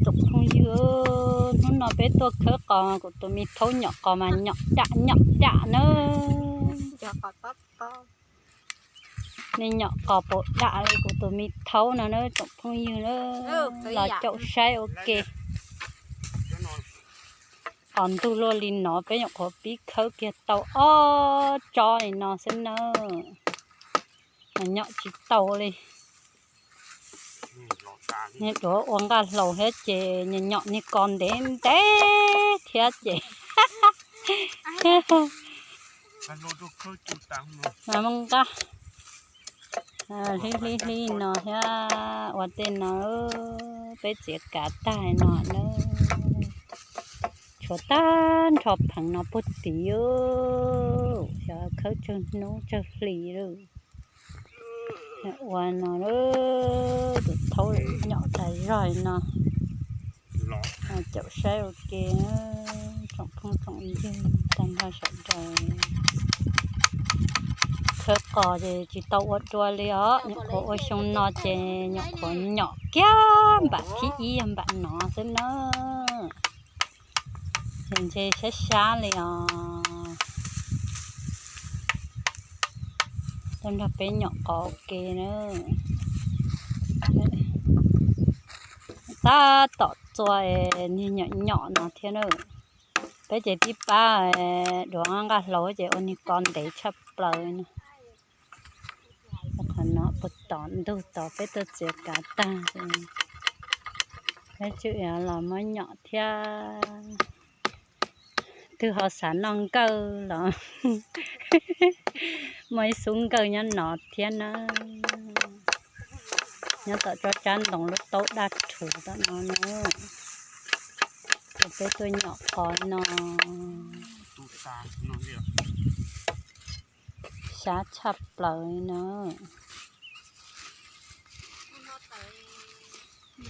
Tsoom phooj ywg, hnub no peb tuaj khawb qos, kuv tus me thaub nyom qos mas nyom dam nyom dam na. Nej nyom qos puas dam li kuv tus me thaub no na tsoom phooj ywg na, los caum saib ua ke. Qos ntug luaj li no peb nyuam qhuav pib khawb kiag tau ob tsob li no xwb na, mas nyom tsis tau li. Nws duav ua nqaj hlaus thiab ces nyom nyom niag ko ntev ntev thiab ces mas muaj nqaj hlib hlib hlib no thiab ua tej no, peb txiav kav tag no na. Tshuav tag nrho pheev no puag tid, xyov khawb tsawg hnub tsawg hli lawm. Ua no, tus thaub nyom tas zog no. Caum saib ua ke, tsoom phooj tsoom ywg tag nrho sawv daws. Khawb qos ces tsis tau ua dua li os, nyuam qhuav ua xyoo no ces nyuam qhuav nyom kiag npaum thib ib yog npaum no xwb na. Ces ntshe sab sab li os. Tuaj nrog peb nyom qos ua ke na. Tab tom txua niag nyom nyom no thiab na. Peb ces tib pab duav nqaj hlaus ces ua niag ko ntev tshaj plaws no. Qhov no puag tom ntug tod peb tuaj txiav kav tag, peb tsum los muab nyom thiab. Twg ho xav noj nkawj los muaj ib xub nkawj nyob no thiab na. Nyob tom tsob tsab ntoo lub taub daj rhuv tom no na. Ces peb tuaj nyom qos no. Sab tshaj plaws li na.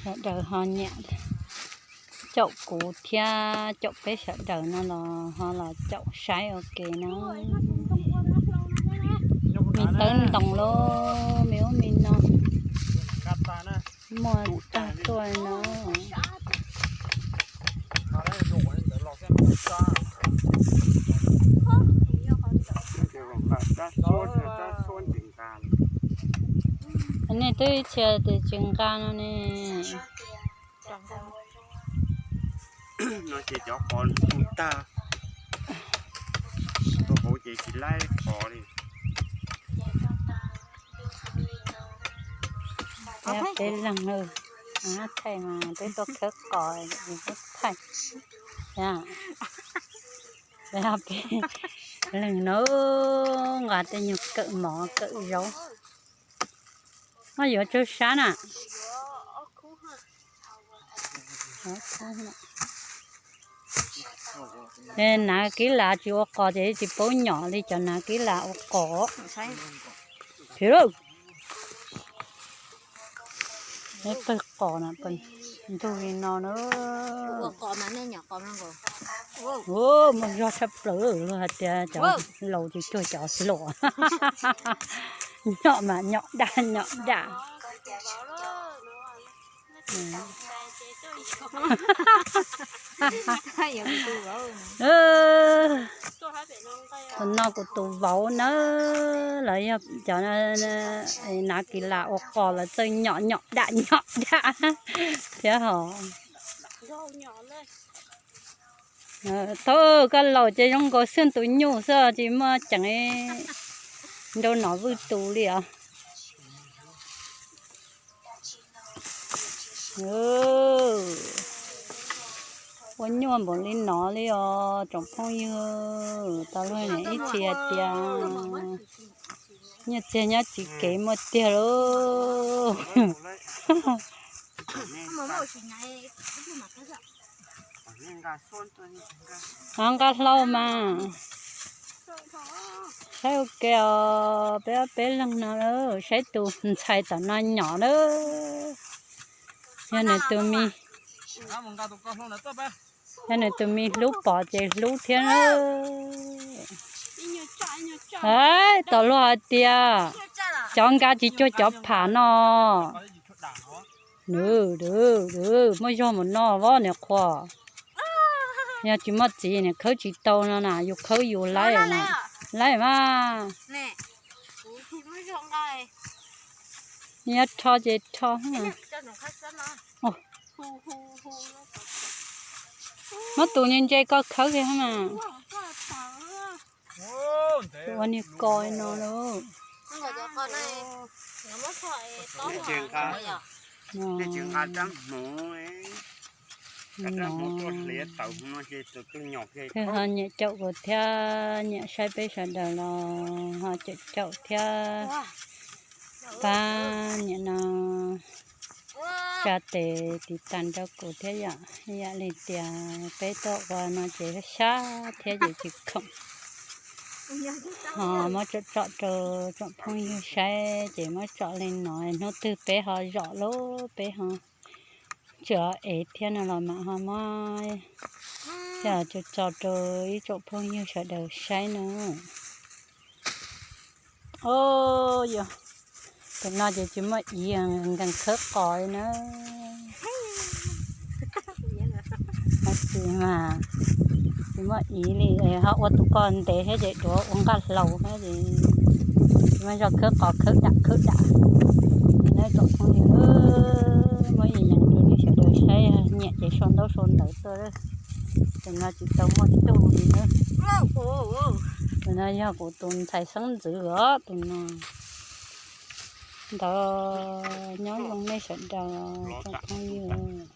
Sawv daws ho nyiam caum kuv thiab caum peb sawv daws no los ho los caum saib ua ke na. Me tawb ntoo lauj, me ub me no muaj tag tuaj no. Nej twb tsis, tsis nqa no ne. No ces cov qos tu tag, tus hauv ces tsis laib qos li. Peb leeg, thaij mas peb tuaj khawb qos, peb thaij. Peb leeg no nqa tej nyuag kawm mov kawm zaub. Muab yuav tsawg sab na. Nav kiv las tsis ua qos ces tsis paub nyom li cov nav kiv las ua qos. Peb pawg qos na, ntug li no na. Muaj zog tshaj plaws, luag hais tias cov laus tsis cuag cov hluas. Nyom mas nyom daj nyom daj. Tus no kuv tus vauv na, los yog cov nav kiv las ua qos los txawj nyom nyom dam nyom dam thiab hos. Thaum koj laus ces zoo nkaus xwb tus nyuj xwb tsis muaj ceem nrau nom vwj tus li os. Ua nyuaj npaum li no li os tsoom phooj ywg. Tau luag ib txhis hais tias nyiaj txiag nyob tsis kev muaj tiag lauj. Nqa hlau mas. Saib ua ke os, peb ob peb leeg no saib tus ntxhais tom no nyom na. Yog nws tus me, yog nws tus me hlub pom ces hlub thiab na. Tom luag hais tias cov nqa tsis cuag cov pham no. Nws, nws, nws, muaj zog mus no vov niam qhua. Yog tsis muaj txiv niam khawb tsis tau no na, yus khawb yus laib na. Laib mas. Nyob rho ces rho. Muab tus nce nce koj khawb kiag mas. Ua niag ko no lauj. Twb ho nyiam caum kuv thiab nyiam saib peb sawv daws los ho caum caum thiab pab niam no tsa tes tiv tas rau kuv thiab yom. Yam li tias peb tuaj ua no ces sab thiab ces tsis khoom ho muab tsom tsom rau tsoom phooj ywg saib ces muab tsom li no, hnub twg peb ho zom lub peb ho tsis ev thiab no los mam ho muab coj tso rau ib tsoom phooj ywg sawv daws saib na. Yog tus no ces tsis muaj iv, nkees khawb qos li na. Tab sis mas tsis muaj iv li, ho ua tus ko ntev thiab ces duav ua nqaj hlau thiab ces tsis muaj zog khawb qos khawb dam khawb dam li na tsoom phooj ywg. Muab ib yees rau nej sawv daws saib, nyiam ces sau ntaub sau ntawv tuaj. Tus no tsis tau muaj tug li na. Tus no yog kuv tus ntxhais xeeb ntxwv os, tus no ntawd nyob zoo nej sawv daws tsoom phooj ywg.